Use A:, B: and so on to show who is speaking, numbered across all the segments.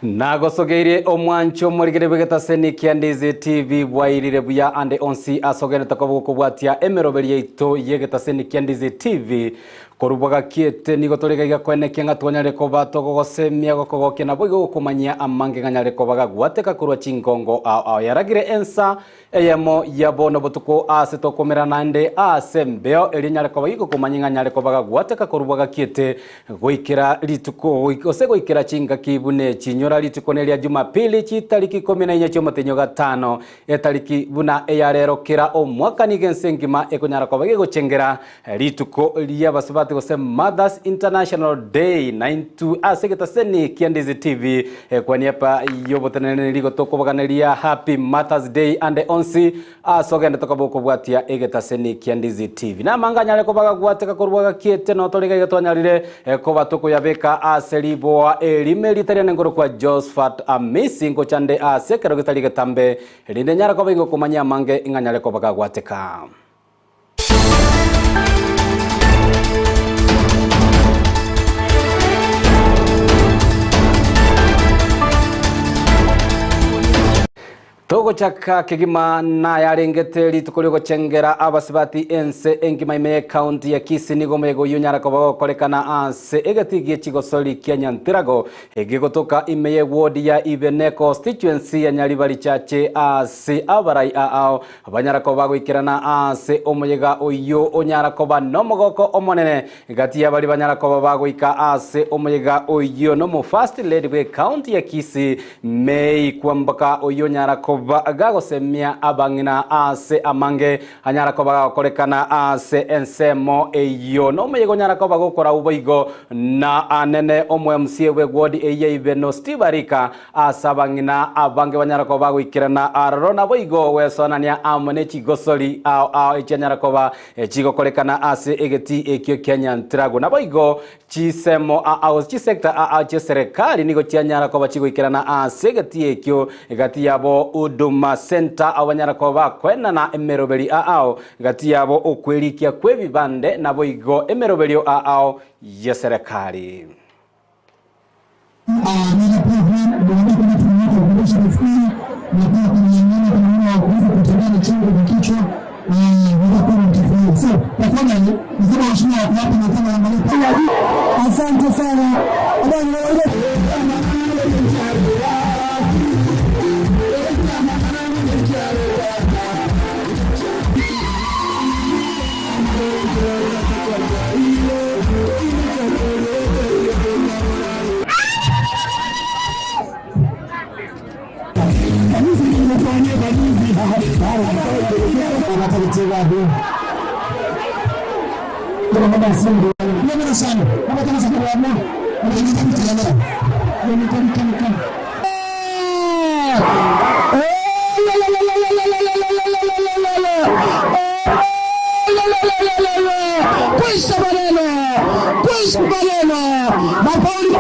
A: Nagosogeirie omwancho omorigere bw'egetaseni kia Ndizi TV bwairire buya ande onsi ase ogenderete koba gokobwatia emeroberi yaito y'egetaseni kia Ndizi TV. Korwa bwagakiete nigo tore iga iga koenekia ng'a twanyare koba togogosemia gokogokia naboigo gokomanyia amange ng'anyare koba gagwateka korwa chingongo ao ao yaragire ensa Eyemo yabo nobotuko aase tokomera naende aase embeo eria enyare koba gigokomanya ng'a nyare koba gagwateka korwa bwagakiete goikera rituko gose goikera chingaki buna echi. Nyora rituko neria Jumapili chitariki ikomi na inye chi'omotenyi o gatano, etariki buna eya rero kera omwaka nigo ense engima ekonyara koba gegochengera Rituko ri'Abasubati gose Mothers International Day naintwe ase egetaseni kia Ndizi TV ekwania epa y'oboteneneri nigo tokobaganeria Happy Mothers Day ande onsi ase ogende tokoba okobwatia egetaseni kia Ndizi TV. Namanga anyare koba gagwateka korwa gakiete notore iga iga twanyarire koba tokoyabeka ase riboa erime rita riane nkorokwa Josphat Amisi ngocha nde ase ekero getari getambe rinde nyare koba ingokomanyia amange ing'anyare koba gagwateka. Togochaka kegima nayarengete rituko riogochengera abasibati ense engima ime y'ecounty ya Kisii nigo omoyega oyio onyara koba gokorekana ase egetii gie chigosori kia Nyantirago egegotoka ime y'eward ya Ibene constituency ya Nyaribari Chache ase abarai ao Banyara koba goikerana aase omoyega oyio onyara koba nomogoko omonene. Gati y'abaria banyara koba bagoika aase omoyega oyio nomo First Lady bwe county ya Kisii, May Kwamboka oyio onyara koba gagosemia abang'ina aase amange anyara koba gagokorekana aase ensemo eyio. Nomoyega onyara koba gokorau boigo na anene omo MCA bwe ward eyio ya Ibeno Steve Arika Ase abang'ina abange banyara koba bagoikerana aroro, naboigo gwesoanania amo ne chigosori ao ao echianyara koba chigokorekana ase egetii ekio kia Nyantrago. Naboigo chisemo ao chisector ao chieserekari nigo chianyara koba chigoikerana ase egetii ekio gati yabo Huduma Centre ao banyara koba bakoenana emeroberi ao gati yabo okwerikia kwebibande naboigo emeroberio ao yeserekari.
B: Asante sana. Kwisha maneno, kwisha maneno. Mapauli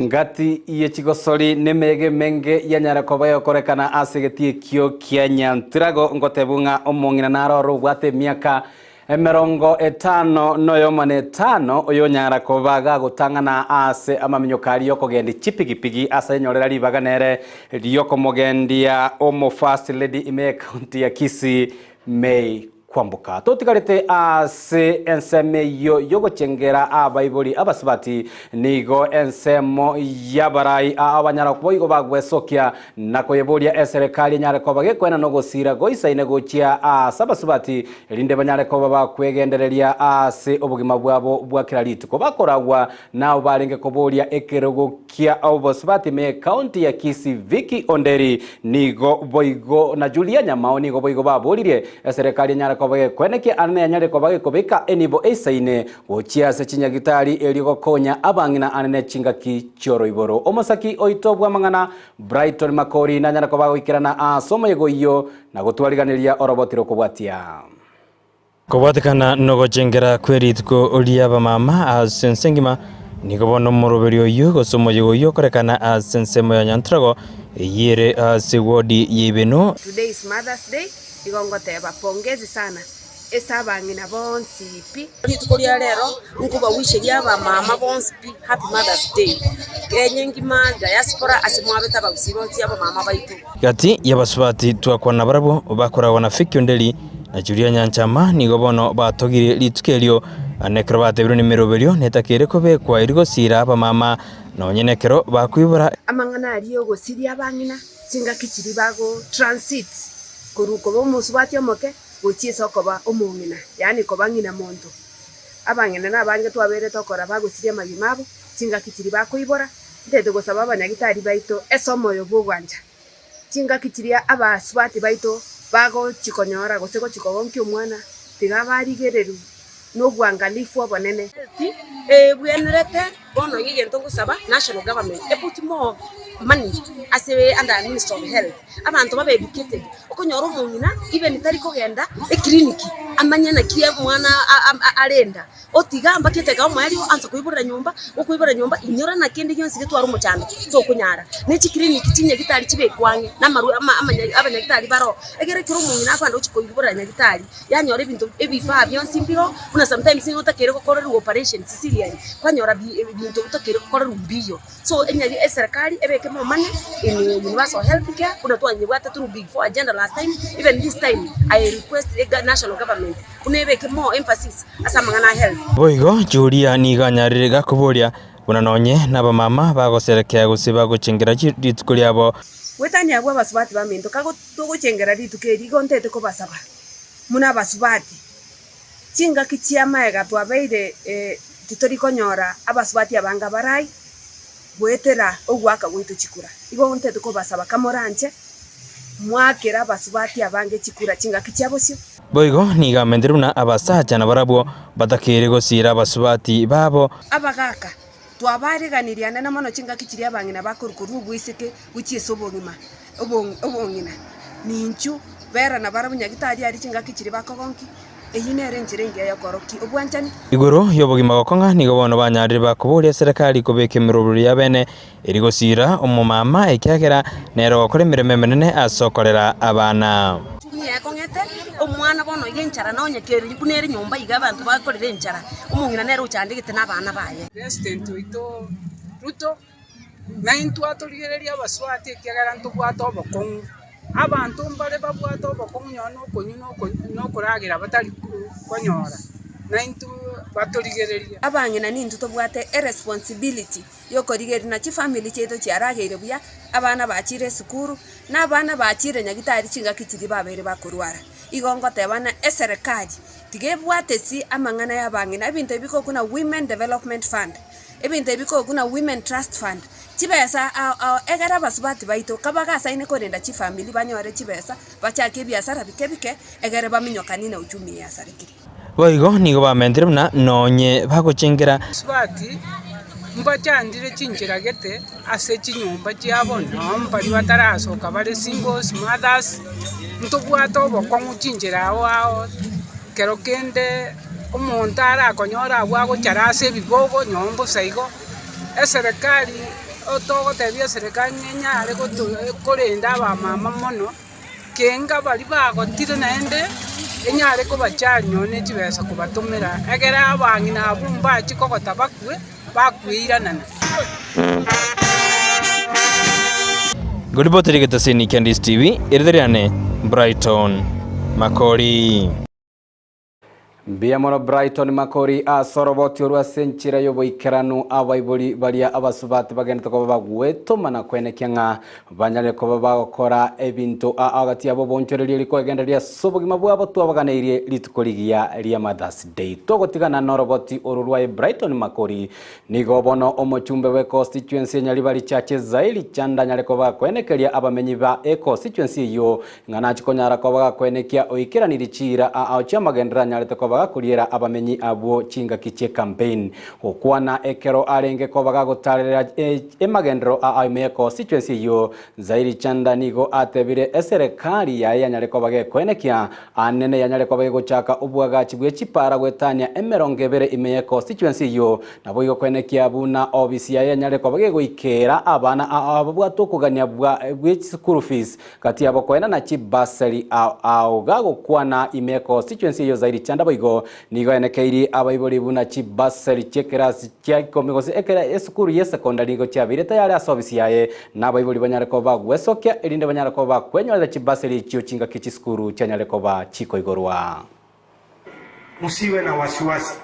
A: Ngati ye chigosori nemeyega emenge yanyare koba egokorekana ase egetii ekio kia Nyantirago ngotebu ng'a omong'ina naro ore obwate emiaka Emerongo etano noyomo na etano, oyonyara koba gagotang'ana aase amaminyoka aria y'okogendia chipigipigi ase enyorera ribaga nere riokomogendia omo First Lady ime y'ecounty ya Kisii May Kwamboka. Totigarete ase ensemo eyio y'ogochengera abaibori abasubati, nigo ensemo y'abarai aa banyara boigo bagwesokia na koyeboria eserekari enyare koba gekoena nogosiira goisaine gochia aase abasubati, erinde banyare koba bakwegendereria aase obogima bwabo bwa kera rituko. Bakoragwa nabo barenge koboria ekerogo kia obosubati ime y'ecounty ya Kisii Vicky Onderi nigo boigo na Julia Nyamao nigo boigo baboririe eserekari enyare koba gekoenekia ande neyanyare koba gekobeka enibo eisaine Gochia ase chinyagitari erio gokonya abang'ina ane ne chingaki chi'oroiboro. Omosaki oito bw'amang'ana Brighton Makori nanyare koba agoikerana aase omoyega oyio na gotwariganeria oroboti rokobwatia.
C: Kobwatekana nogochengera kwe rituko ri'abamama ase ense engima, nigo bono omoroberi oyio gose omoyega oyio okorekana ase ensemo ya Nyantrago eyio ere ase wodi ya Ibeno.
D: Today is Mother's Day, igo ngoteba pongezi sana. Ase abang'ina bonsi pi.
E: Rituko ria rero nkobawisheria abamama bonsi pi happy Mother's Day. Kenya engima, diaspora ase mwabete abagusii bonsi abamama baito.
C: Gati y'abasubati twakwana nabarabwo bakoragwa na Fiki Onderi na Julia Nyanchama nigo bono batogirie rituko erio na ekero batebirwe nemeroberio netakeire kobekwa erio gosiira abamama nonye nekero bakoibora.
D: Amang'ana aria ogosiria abang'ina chingaki chiria bago transit korwa koba omosubati omoke gochia ase okoba omong'ina, yaani koba ng'ina monto. Abang'ina nabange twabeire tokora bagosiria amagima abo, chingaki chiria bakoibora, ntete gosaba abanyagitari baito ase omoyo bw'ogwancha. Chingaki chiria abasubati baito bagochia konyora gose gochia kogonkia omwana, tiga barigererwe nobwangalifu obonene.
E: Ebwenerete bono iga egento ngosaba national government e put more money ase under ministry of health, abanto babe educated, okonyora omong'ina even tari kogenda eclinic amanye naki omwana arenda, otiga mpaka eteka omoerio ansa koiborera nyomba, okoibora nyomba inyora naki kende gionsi getware omochando tokonyara. Ne chiclinic chinyagitari chibekwe ang'e na amarwa ama abanyagitari baroo, egere ekero omong'ina akogenda gochia koiborera nyagitari. yanyora ebinto ebifaa bionsi mbiro, buna sometimes nigo otakeire gokorerwa operation cesarean, kwanyora bi ebinto otakeire gokorerwa mbiyo. So enyari eserekari ebeke more money in universal health care, buna twanyebwate through big four agenda last time, even this time I request ega national government buna ebeke more emphasis ase amang'ana a health.
C: Boigo Julia nigo anyarire gakoboria buna nonye nabamama bagoserekea gose bagochengera rituko riabo.
D: Goetania abwo abasubati baminto, kago togochengera rituko eri, igo ntete kobasaba buna abasubati. Chingaki chi'amaega twabeire titori konyora abasubati abange abarai goetera ogoaka gwaito chikura. Igo ntete kobasaba kamoranche moakere abasubati abange chikura chingaki chia bosio.
C: Boigo nigo amentire buna abasacha nabarabwo batakeire gosiira abasubati babo.
D: Abagaaka, twabareganirie anene mono chingaki chiria abang'ina bakorwa korwa oboiseke gochia ase obogima obong'ina. Ninchu bera nabarabwo nyagitari aria chingaki chiria bakogonkia, eyio nere enchera engiya y'okorokia obwanchani.
C: Igoro y'obogima gokong'a nigo bono banyarire bakoboria eserekari kobeka emerobrio y'abene eri gosiira omomama ekiagera nere ogokora emeremo emenene ase okorera abana.
E: Chumi ekong'ete, omwana bono iga enchara nonye kere buna ere nyomba iga abanto bakorera enchara, omong'ina nere ochandegete na abana baye.
F: President oito Ruto. Naintwe atorigererie abaswati ekiagera ntobwate obokong'u. Abanto mbare babwate obokong'u nonye na okonywa na okonywa na okoragera batari konyora, naintwe batorigererie.
D: Abang'ina nintwe tobwate eresponsibility yokorigereria na chifamiri chiaito chiarageire buya, abana bachire esukuru, na abana bachire nyagitari chingaki chiria babeire bakorwara. Igo ngoteba ng'a eserekari tiga ebwate ase amang'ana ya abang'ina, ebinto ebi bikokuna women development fund. Ebinto ebi korokwa na Women Trust Fund, chibesa ao ao egere abasubati baito kabagasaine korenda chifamiri banyore chibesa bachake ebiasara bike bike egere baminyokanie na uchumi eye yasarekire.
C: Boigo nigo bamentire buna nonye bagochengera.
F: Abasubati mbachandire chinchera gete ase chinyomba chiabo, noo mbaria batarasoka bare singles mothers, ntobwate obokong'u chinchera ao ao, Kero kende omonto arakonyore abwo agochara ase ebibogo nyoo mbosa igo, eserekari togotebia eserekari ng'a enyare goto korenda abamama mono, kenga baria bagotire naende, enyare kobachari nonye ne chibesa kobatomera, egere abang'ina abwo mbachie kogota bakwe, bakweiranana.
C: Ngoriboteri egetaseni kia Ndisi TV, erieta riane Brighton Makori.
A: Mbuya mono Brighton Makori ase oroboti orwo ase enchera y'oboikeranu abaibori baria abasubati bagenderete koba bagwetoma na kwenekia ng'a banyare koba bagokora ebinto aa gati yabo obonchoreria rikogendereria ase obogima bwabo twabaganeirie rituko rigiya ria Mother's Day. Togotigana noroboti oru rwaye Brighton Makori Nigo bono omochumbe bw'econstituency ya Nyaribari Church Zairi Chanda anyare koba gakoenekeria abamenyi ba econstituency eyio ng'a nachie konyara koba gakoenekia oikeranirie chiira ao chi'amagenderero anyarete koba. koba gakoriera abamenyi abwo chingaki chi'ecampaign. Gokwana ekero arenge koba gagotarera emagenderero a ime ye constituency eyio, Zairi Chanda nigo atebire eserekari yaye yanyare koba gekoenekia anene yanyare koba gegochaka obwagachi bwe chipara goetania emerongo ebere ime ye constituency eyio. Naboigo koenekia buna obisi yaye yanyare koba gegoikera abana ababwate okogania bwa bwe chischool fees Gati yabo koenana chibasari ao ao gagokwana ime ye constituency eyio Zairi Chanda boigo nigo aenekeirie abaibori buna chibasari chi'ekerasi kia ikomi gose ekera esukuru y'esekondari nigo chiabeire tayari ase ofisi yaye na abaibori banyare koba bagwesokia erinde banyare koba bakwenyorera chibasari echio chingaki chisukuru chianyare koba chikoigorwa.
G: Musiwe na wasiwasi,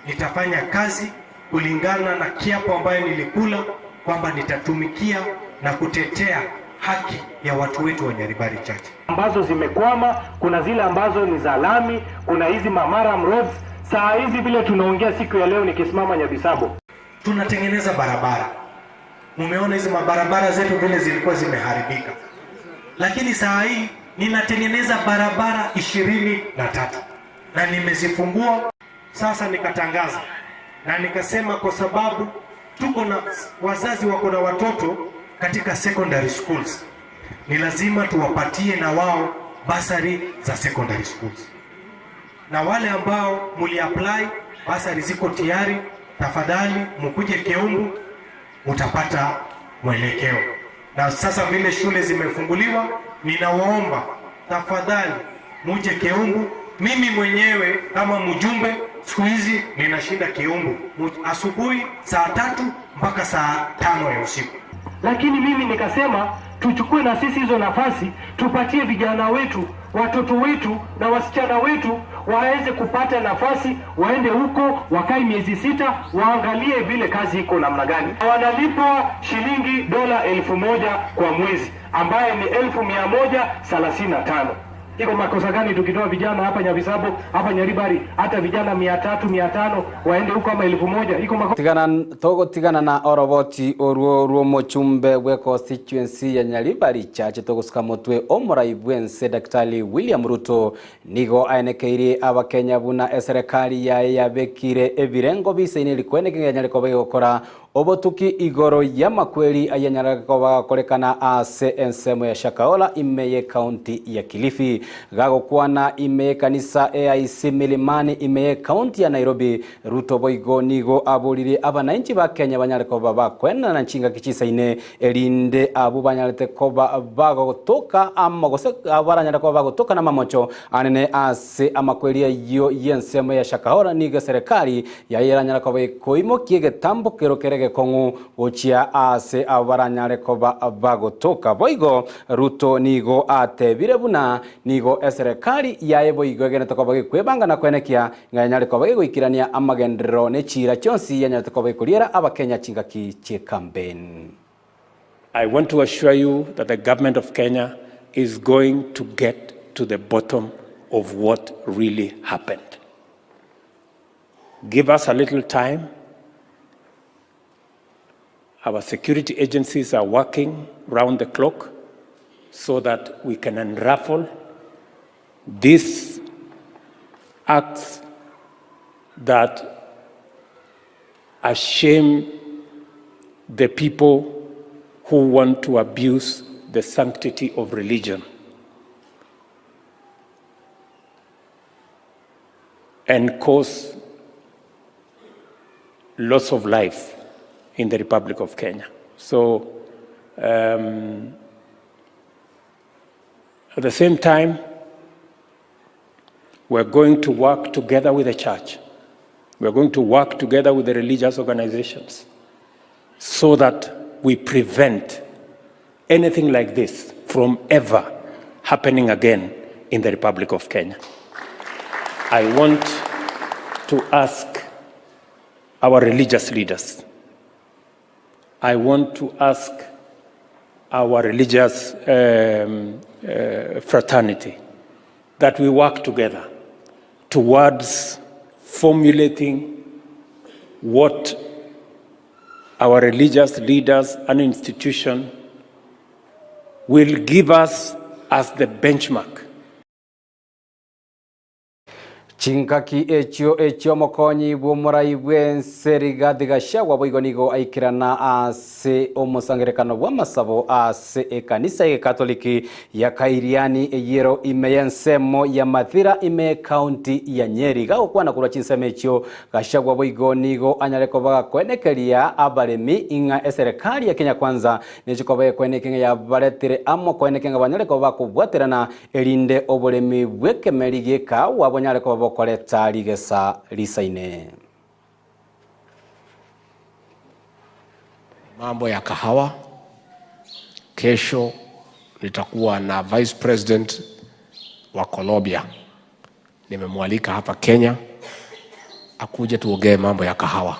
G: nitafanya kazi kulingana na kiapo ambayo nilikula kwamba nitatumikia na kutetea haki ya watu wetu wa Nyaribari Chache.
H: Ambazo zimekwama, kuna zile ambazo ni za lami, kuna hizi mamaram roads. Saa hizi vile tunaongea siku ya leo nikisimama Nyabisabo,
G: Tunatengeneza barabara. Mumeona hizi mabarabara zetu vile zilikuwa zimeharibika, lakini saa hii ninatengeneza barabara 23 na nimezifungua sasa. Nikatangaza na nikasema, kwa sababu tuko na wazazi wako na watoto katika secondary schools, ni lazima tuwapatie na wao basari za secondary schools na wale ambao muli apply basari ziko tayari, tafadhali mukuje Keumbu, mutapata mwelekeo. Na sasa vile shule zimefunguliwa, ninawaomba tafadhali muje Keumbu. Mimi mwenyewe kama mjumbe siku hizi ninashinda Keumbu asubuhi saa 3 mpaka saa 5 ya usiku.
H: Lakini mimi nikasema tuchukue na sisi hizo nafasi tupatie vijana wetu, watoto wetu na wasichana wetu waweze kupata nafasi, waende huko wakae miezi 6, waangalie vile kazi iko namna gani. Wanalipwa shilingi dola elfu moja kwa mwezi ambaye ni 1,135. Iko makosa gani tukitoa vijana hapa Nyabisabo, hapa Nyaribari, hata vijana 300, 500 waende huko ama 1,000? Iko makosa
A: Tigana togotigana na oroboti orwo rw'omochumbe bwe constituency ya Nyaribari Chache togosuka motwe omorai bwense Daktari William Ruto nigo aenekeirie abakenya buna eserekari yaye yabekire ebirengo bisaine rikweneke nyariko gokora obotuki igoro y'amakweri ayanyarako bagakorekana ase ensemo ya Shakahola ime ye county ya Kilifi gagokwana ime ye kanisa AIC Milimani ime ye county ya Nairobi Ruto boigo nigo aborire abananchi ba Kenya banyare koba bakwenana nchinga kichisaine erinde abo banyarete koba bagotoka amagose abaranyare koba bagotoka na mamocho anene ase amakweri ayo y'ensemo ya Shakahola nigo serikali yayeranyara koba koimokie getambo kero kerege kong'u gochia ase abaranyare koba bagotoka boigo Ruto nigo atebire buna nigo eserekari yaye boigo egenete koba gekwebanga na kwenekia ng'anyare koba gegoikirania amagenderero ne chira chionsi yanyarete koba gekoriera abakenya chingaki chie campaign.
I: I want to assure you that the government of Kenya is going to get to the bottom of what really happened. Give us a little time. Our security agencies are working round the clock so that we can unravel these acts that shame the people who want to abuse the sanctity of religion and cause loss of life in the Republic of Kenya. So at the same time, we're going to work together with the church. We're going to work together with the religious organizations so that we prevent anything like this from ever happening again in the Republic of Kenya. I want to ask our religious leaders. I want to ask our religious fraternity that we work together towards formulating what our religious leaders and institution will give us as the benchmark.
A: Chingaki echio echi'omokonyi bw'omorai bw'ense Rigathi Gachagua boigo nigo aikerana ase omosangererekano bw'amasabo ase ekanisa y'Egekatoliki ya Kairiani eyero ime y'ensemo ya Mathira ime y'Ecounty ya Nyeri. Gagokwana korwa chinsemo echio, Gachagua boigo nigo anyare koba gakoenekeria abaremi ing'a eserekari ya Kenya Kwanza nechi koba ekoenekia ng'a yabaretire amo koenekia ng'a banyare koba bakobwaterana Erinde oboremi bw'ekemeri gi'ekaagwa bonyare koba bokoreta rigesa risaine.
J: Mambo ya kahawa, kesho nitakuwa na Vice President wa Colombia. Nimemwalika hapa Kenya akuje tuongee mambo ya kahawa,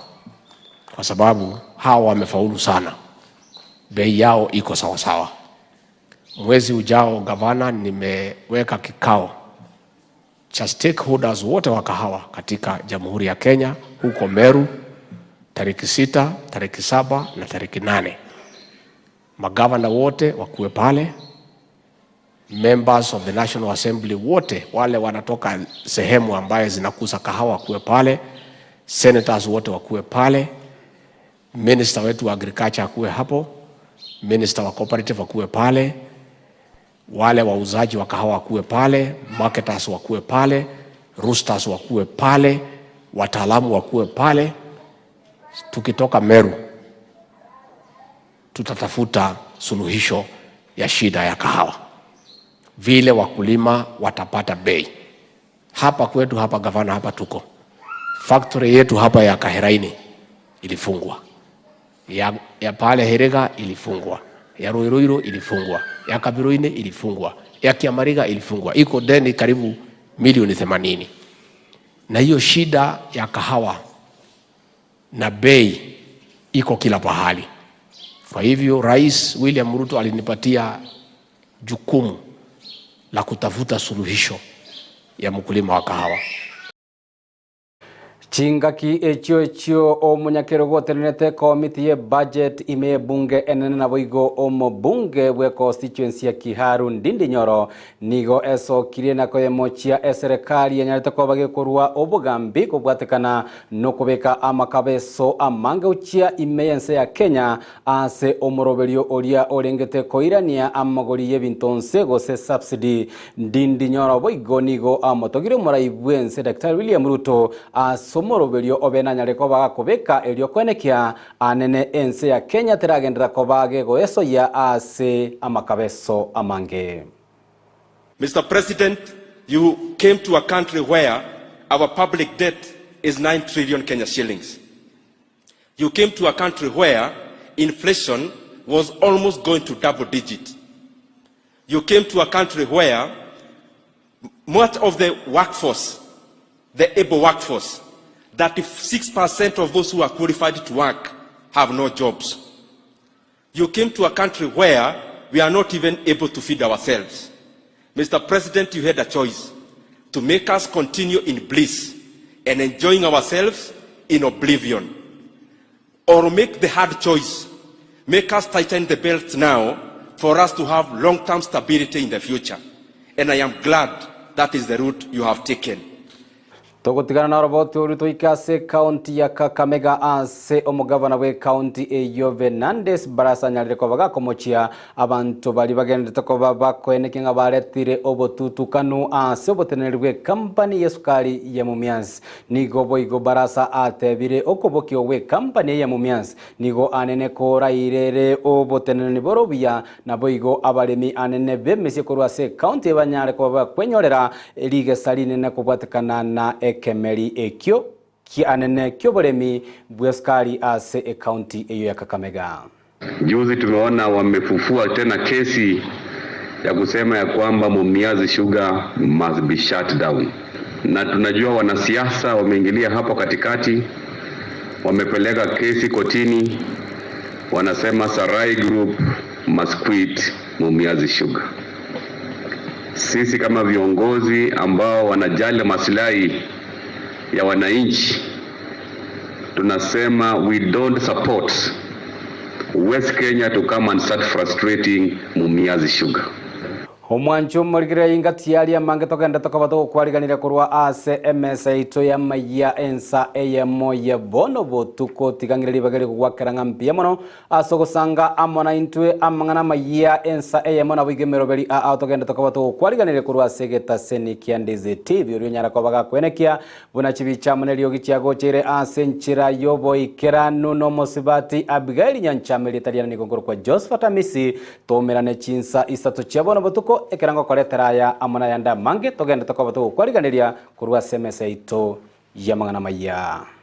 J: kwa sababu hawa wamefaulu sana, bei yao iko sawasawa. Mwezi ujao gavana, nimeweka kikao cha stakeholders wote wa kahawa katika Jamhuri ya Kenya huko Meru tariki 6, tariki 7 na tariki 8. Magavana wote wakuwe pale, members of the National Assembly wote wale wanatoka sehemu ambaye zinakuza kahawa wakuwe pale, senators wote wakuwe pale, minister wetu wa agriculture akuwe hapo, minister wa cooperative akuwe pale, wale wauzaji wa kahawa wakuwe pale, marketers wakuwe pale, roasters wakuwe pale, wataalamu wakuwe pale. Tukitoka Meru tutatafuta suluhisho ya shida ya kahawa, vile wakulima watapata bei. Hapa kwetu hapa gavana, hapa tuko factory yetu hapa ya Kaheraini ilifungwa, ya pale Herega ilifungwa, ya Ruiruiru ilifungwa, ya Kabiruini ilifungwa, ya Kiamariga ilifungwa, iko deni karibu milioni 80. Na hiyo shida ya kahawa na bei iko kila pahali. Kwa hivyo Rais William Ruto alinipatia jukumu la kutafuta suluhisho ya mkulima wa kahawa.
A: Chingaki echio echio omonyakerogo otenenete komiti ye budget ime ebunge enene naboigo omobunge bwe constituency ya Kiharu Ndindi Nyoro nigo esokirie na koyemochia eserekari enyarete koba gekorwa obogambi kobwatekana nokobeka amakabeso amange ochia ime yense ya Kenya ase omoroberio oria orengete koirania amagori y'ebinto nse gose subsidy. Ndindi Nyoro boigo nigo amotogire omorai bwense Daktari William Ruto ase omoroberio obe nanyare koba gakobeka erio kwenekia anene ense ya Kenya teragendera koba gegoesoyia ase amakabeso amange.
K: Mr. President, you came to a country where our public debt is 9 trillion Kenya shillings. You came to a country where inflation was almost going to double digit. You came to a country where much of the workforce, the able workforce, 36% of those who are qualified to work have no jobs. You came to a country where we are not even able to feed ourselves. Mr. President, you had a choice to make us continue in bliss and enjoying ourselves in oblivion, or make the hard choice, make us tighten the belt now for us to have long-term stability in the future. And I am glad that is the route you have taken.
A: Togotigana na roboti ori toike ase county ya Kakamega ase omogavana bwe county eyo Venandes Barasa anyarire koba gakomochia abanto bari bagenderete koba bakoenekia ng'a baretire obotutukanu ase oboteneneri bwe company ya sukari ya Mumias. Nigo boigo Barasa atebire okobokio bwe company ya Mumias nigo anene korairere oboteneneri borobuya naboigo abaremi anene bemesie korwa ase county banyare koba bakwenyorera rigesa rinene kobwatekana na ekemeri ekio kianene kioboremi bwa sukari ase ekaunti eyo ya Kakamega.
L: Juzi tumeona wamefufua tena kesi ya kusema ya kwamba Mumias Sugar must be shut down, na tunajua wanasiasa wameingilia hapo katikati, wamepeleka kesi kotini, wanasema Sarai Group must quit Mumias Sugar. Sisi kama viongozi ambao wanajali maslahi ya wananchi tunasema we don't support West Kenya to come and start frustrating Mumias Sugar.
A: Omwancho omorigereria inga tiari amange togende tokoba togokwariganire korwa ase emesa yaito y'amayia ensa eyemo ye bono botuko. Tiga ng'ire ribaga eri gogwakera ng'a mbuya mono ase ogosanga amo naintwe amang'ana amayia ensa eyemo naboigo emeroberi aa togende tokoba togokwariganire korwa ase egetaseni kia Ndizi TV oria onyara koba gakwenekia Buna chibicha amo neriogi chiagocheire ase enchera y'oboikeranu nomosubati Abigaili nyanchama erieta riane nigo nkorokwa Josephat Amisi, toumerane chinsa isato chia bono botuko, ekero ngokoretera aya amo nayande amange, togende tokoba togokwariganeria korwa ase emesa yaito y'amang'ana amaya.